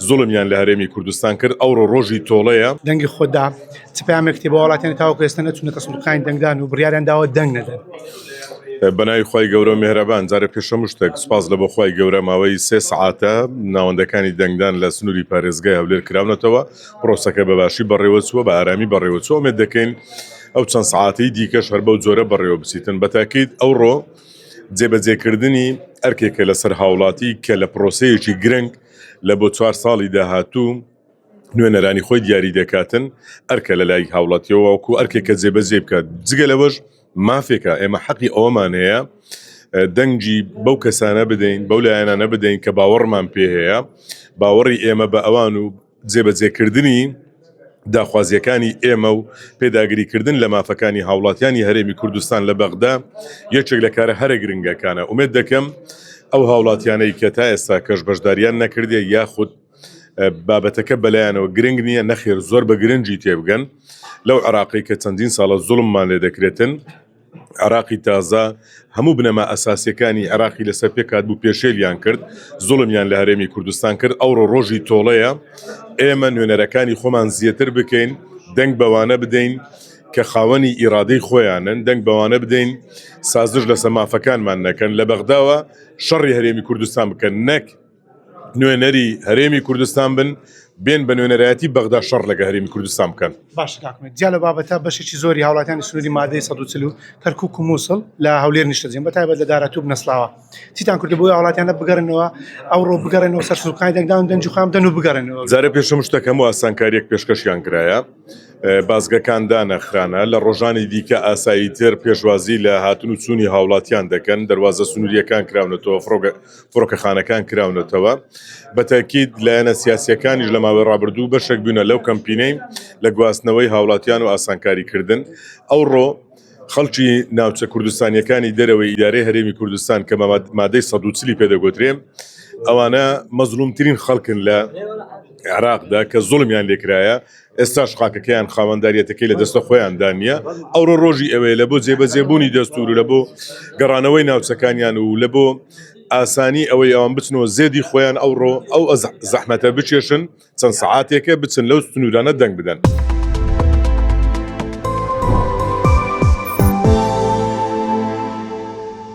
زوڵمیان لە هەرێمی کوردستان کرد، ئەوڕۆ ڕۆژی تۆڵەیە. دەنگی خۆت دا، چ پەیامێکت هەیە بۆ هاوڵاتیانی تاوەکو ئێستا نەچوونەتە سندوقەکانی دەنگدان و بڕیاریان داوە دەنگ نەدەن؟ بەناوی خوای گەورە و میهرەبان جارێ پێش هەموو شتێک سوپاس لە بۆ خوای گەورە ماوەی سێ سەعاتە ناوەندەکانی دەنگدان لە سنووری پارێزگای هەولێر کراونەتەوە پرۆسەکە بە باشی بەڕێوەچووە بە ئارامی بەڕێوەچووە ئومێد دەکەین ئەو چەند سەعاتەی دیکەش هەر بەو جۆرە بەڕێوە بچیتن بە تاکید ئەوڕۆ جێبەجێکردنی ئەرکێکە لەسەر هاوڵاتی کە لە پرۆسەیەکی گرنگ لە بۆ چوار ساڵی داهاتوو نوێنەرانی خۆی دیاری دەکاتن ئەرکە لە لای هاوڵاتیەوە وەکو ئەرکێکە جێبەجێ بکات جگە لەوەش مافێکە ئێمە حەقی ئەوەمان هەیە دەنگی بەو کەسانە بدەین بەو لایەنانە بدەین کە باوەڕمان پێ هەیە باوەڕی ئێمە بە ئەوان و جێبەجێکردنی داخوازیەکانی ئێمە و پێداگریکردن لە مافەکانی هاوڵاتیانی هەرێمی کوردستان لە بەغدا یەکێک لە کارە هەرە گرنگەکانە ئومێد دەکەم ئەو هاوڵاتیانەی کە تا ئێستا کەش بەشداریان نەکردێ یاخود بابەتەکە بەلایەنەوە گرنگ نییە نەخێر زۆر بە گرنگی تێبگەن لەو عراقی کە چەندین ساڵە زوڵممان لێ دەکرێتن عراقی تازە هەموو بنەما ئەساسیەکانی عراقی لەسەر پێکات بوو پێشێلیان کرد زوڵمیان لە هەرێمی کوردستان کرد ئەوڕۆ ڕۆژی تۆڵەیە ئێمە نوێنەرەکانی خۆمان زیاتر بکەین دەنگ بەوانە بدەین کە خاوەنی ئیرادەی خۆیانن دەنگ بەوانە بدەین سازش لەسەر مافەکانمان نەکەن لە بەغداوە شەڕی هەرێمی کوردستان بکەن نەک نوێنەری هەرێمی کوردستان بن بێن بە نوێنەرایەتی بەغدا شەڕ لەگە هەرێمی کوردستان بکەن. باشە کاک ئومێد، جیا لە بابەتە بەشێکی زۆری هاوڵاتیانی سنووری مادەی 140 و کەرکوک و موسڵ لە هەولێر نیشتەجێن بە تایبەت لە داراتوو بنەسڵاوە چیتان کردو بۆی هاوڵاتیانە بگەڕێنەوە ئەوڕۆ بگەڕێنەوە سەر سندوقەکانی دەنگدان و دەنگی خۆیان بدەن و بگەڕێنەوە؟ جارێ پێش هەموو شتێک هەموو ئاسانکارییەک پێشکەشیان کرایە بازگەکان دانەخرانە لە ڕۆژانی دیکە ئاساییتر پێشوازی لە هاتن و چوونی هاوڵاتیان دەکەن دەروازە سنوورییەکان کراونەتەوە فڕۆکە فڕۆکەخانەکان کراونەتەوە. بە تەئکید لایەنە سیاسییەکانیش لە ماوەی ڕابردوو بەشێک بوونە لەو کەمپینەی لە گواستنەوەی هاوڵاتیان و ئاسانکاریکردن. ئەوڕۆ خەڵکی ناوچە کوردستانییەکانی دەرەوەی ئیدارەی هەرێمی کوردستان کە مادەی 140 ی پێدەگوترێ ئەوانە مەزڵومترین خەڵکن لە عێراقدا کە زوڵمیان لێکرایە ئێستاش خاکەکەیان خاوەنداریەتەکەی لە دەستە خۆیاندا نییە، ئەوڕۆ ڕۆژی ئەوەیە لە بۆ جێبەجێبوونی دەستوور و لە بۆ گەڕانەوەی ناوچەکانیان و لە بۆ ئاسانی ئەوەی ئەوان بچنەوە زێدی خۆیان ئەوڕۆ ئەو زەحمەتە بکێشن چەند سەعاتێکە بچن لەو سنوورانە دەنگ بدەن.